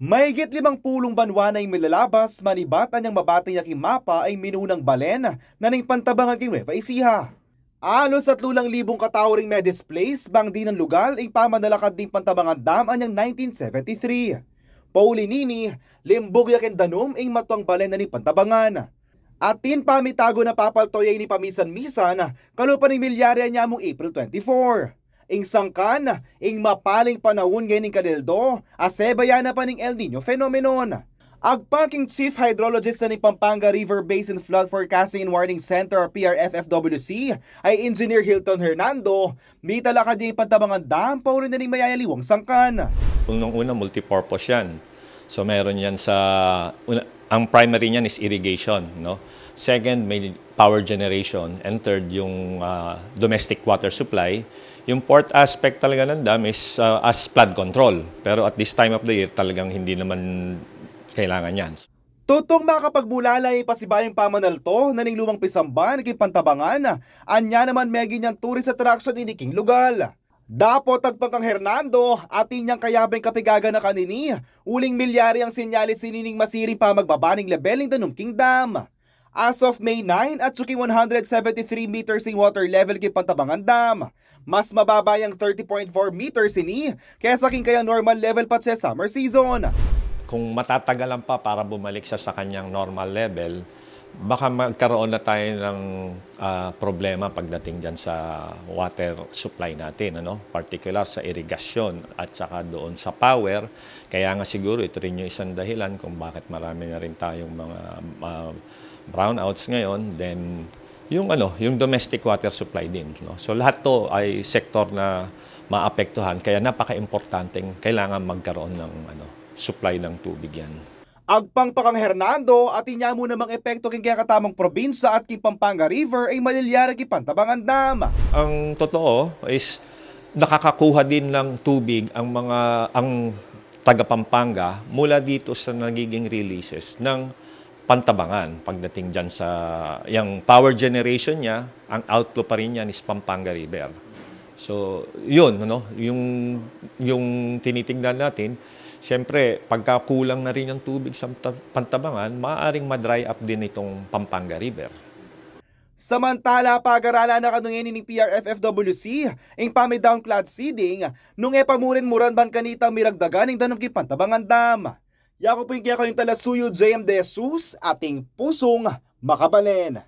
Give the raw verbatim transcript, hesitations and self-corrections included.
Mahigit limang pulung banwa na ing milalabas manibat anyang mabating ya king mapa ing minunang balen na ning Pantabangan king Nueva Ecija. Alos atlu lang libung katau ring me-displace bang dinan lugal ing pamanalakad ning Pantabangan Dam anyang nineteen seventy-three. Pauli nini, limbug ya king danum ing matuang balen na ning Pantabangan. Atin pamitagun a papalto ya ini pamisan-misan, kalupa ning milyari anyamung April twenty-four. Ing sangkan, ing mapaling panaun ngening kanildo, a sebayan na pa ning El Niño phenomenon. Agpang king Chief Hydrologist na ning Pampanga River Basin Flood Forecasting and Warning Center, P R F F W C, a Engineer Hilton Hernando, mitalakad ya ing Pantabangan Dam pauli na ning mayayaliwang sangkan. Unang-una, multipurpose yan. So, meron yan sa, una, ang primary niyan is irrigation, no? Second, may power generation. And third, yung ah, domestic water supply. Yung fourth aspect talaga ng dam is ah, as flood control. Pero at this time of the year, talagang hindi naman kailangan yan. Tutung makapagmulala ing pasibayung pamanalto na ning lumang pisamban king Pantabangan, anya naman meging yang tourist attraction ini king lugal. Dapot agpang kang Hernando, atin yang kayabeng kapigaganakan ini, uling milyari ang sinyalis ini ning masiring pamagbaba ning lebel ning danum king dam. As of May nine, atsu king one hundred seventy-three meters ing water level king Pantabangan Dam. Mas mababa yang thirty point four meters ini kesa king kayang normal level patse summer season. Kung matatagalan pa para bumalik siya sa kanyang normal level, baka magkaroon na tayo ng ah, problema pagdating dyan sa water supply natin, ano? Particular sa irigasyon at saka doon sa power. Kaya nga siguro ito rin yung isang dahilan kung bakit marami na rin tayong mga ah, brownouts ngayon. Then, yung ano, yung domestic water supply din, no? So lahat to ay sektor na maapektuhan, kaya napaka-importanteng kailangan magkaroon ng ano, supply ng tubig yan. Agpang pa kang Hernando, atin ya mu namang epekto king kekatamung probinsya at king Pampanga River ing malilyari king Pantabangan Dam. Ang totoo is nakakakuha din ng tubig ang mga ang taga Pampanga mula dito sa nagiging releases ng Pantabangan pagdating diyan sa yung power generation niya, ang outflow pa rin yan is Pampanga River. So, yun, ano, yung, yung tinitingnan natin, siyempre, pagka kulang na rin yung tubig sa ta- Pantabangan, maaaring ma-dry up din itong Pampanga River. Samantala, pag-aralan na kanu ngeni ning P R F F W C ing pami-down clad seeding nung e pa mu rin muran ban kanitang miragdagan ing danum king Pantabangan Dam. Yaku pu ing kekayung talasuyu, J M De Jesus, atin pusung makabalen.